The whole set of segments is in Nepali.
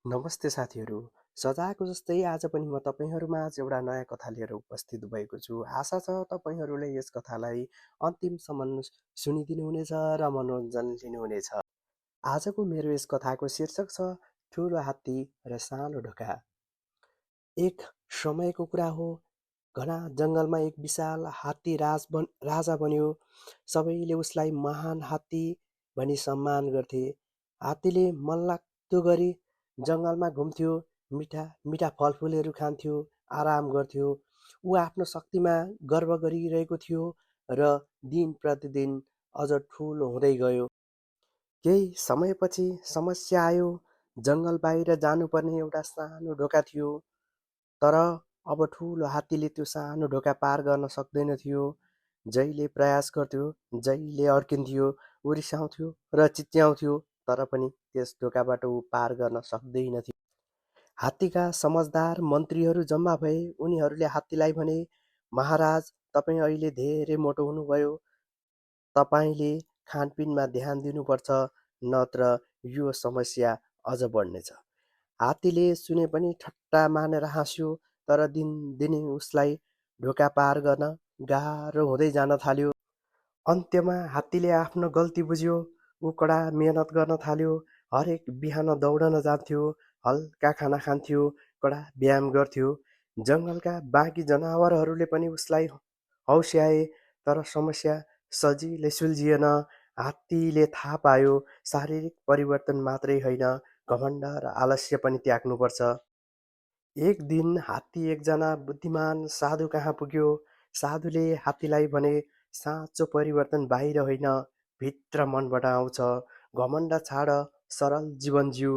नमस्ते साथीहरू। सदाको जस्तै आज पनि म तपाईँहरूमाझ एउटा नयाँ कथा लिएर उपस्थित भएको छु। आशा छ तपाईँहरूले यस कथालाई अन्तिमसम्म सुनिदिनुहुनेछ र मनोरञ्जन लिनुहुनेछ। आजको मेरो यस कथाको शीर्षक छ ठुलो हात्ती र सानो ढोका। एक समयको कुरा हो, घना जङ्गलमा एक विशाल हात्ती राजा बन्यो। सबैले उसलाई महान हात्ती भनी सम्मान गर्थे। हात्तीले मनलाग्दो गरी जङ्गलमा घुम्थ्यो, मिठा मिठा फलफुलहरू खान्थ्यो, आराम गर्थ्यो। ऊ आफ्नो शक्तिमा गर्व गरिरहेको थियो र दिन प्रतिदिन अझ ठुलो हुँदै गयो। केही समयपछि समस्या आयो। जङ्गल बाहिर जानुपर्ने एउटा सानो ढोका थियो, तर अब ठुलो हात्तीले त्यो सानो ढोका पार गर्न सक्दैन थियो। जहिले प्रयास गर्थ्यो, जहिले अड्किन्थ्यो, ऊ रिसाउँथ्यो र चिच्याउँथ्यो, तर पनि त्यस ढोकाबाट ऊ पार गर्न सक्दैनथ्यो। हात्तीका समझदार मन्त्रीहरू जम्मा भए। उनीहरूले हात्तीलाई भने, महाराज, तपाईँ अहिले धेरै मोटो हुनुभयो। तपाईँले खानपिनमा ध्यान दिनुपर्छ, नत्र यो समस्या अझ बढ्नेछ। हात्तीले सुने पनि ठट्टा मानेर हाँस्यो, तर दिनदिनै उसलाई ढोका पार गर्न गाह्रो हुँदै जान थाल्यो। अन्त्यमा हात्तीले आफ्नो गल्ती बुझ्यो। ऊ कडा मेहनत गर्न थाल्यो। हरेक बिहान दौडन जान्थ्यो, हल्का खाना खान्थ्यो, कडा व्यायाम गर्थ्यो। जङ्गलका बाँकी जनावरहरूले पनि उसलाई हौस्याए, तर समस्या सजिलै सुल्झिएन। हात्तीले थाहा पायो, शारीरिक परिवर्तन मात्रै होइन, घमण्ड र आलस्य पनि त्याग्नुपर्छ। एक दिन हात्ती एकजना बुद्धिमान साधु कहाँ पुग्यो। साधुले हात्तीलाई भने, साँचो परिवर्तन बाहिर होइन, भित्र मनबाट आउँछ। घमण्ड छाड, सरल जीवन जिउ।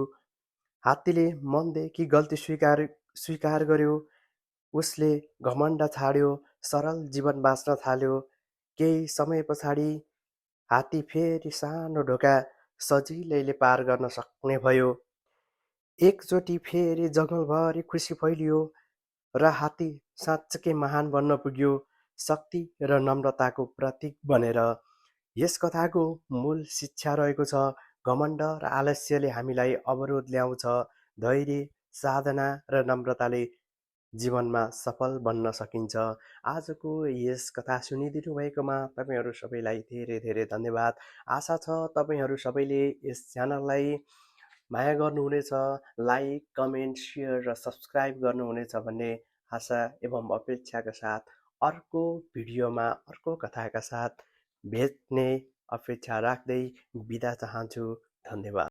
हात्तीले मनदेखि गल्ती स्वीकार गर्यो। उसले घमण्ड छाड्यो, सरल जीवन बाँच्न थाल्यो। केही समय पछाडि हात्ती फेरि सानो ढोका सजिलैले पार गर्न सक्ने भयो। एकचोटि फेरि जङ्गलभरि खुसी फैलियो र हात्ती साँच्चकै महान बन्न पुग्यो, शक्ति र नम्रताको प्रतीक बनेर। यस कथाको मूल शिक्षा रहेको छ, घमण्ड र आलस्यले हामीलाई अवरोध ल्याउँछ। धैर्य, साधना र नम्रताले जीवनमा सफल बन्न सकिन्छ। आजको यस कथा सुनिदिनु भएकोमा तपाईँहरू सबैलाई धेरै धेरै धन्यवाद। आशा छ तपाईँहरू सबैले यस च्यानललाई माया गर्नुहुनेछ, लाइक, कमेन्ट, सेयर र सब्सक्राइब गर्नुहुनेछ भन्ने आशा एवं अपेक्षाका साथ अर्को भिडियोमा अर्को कथाका साथ भेट्ने अपेक्षा राख्दै बिदा चाहन्छु। धन्यवाद।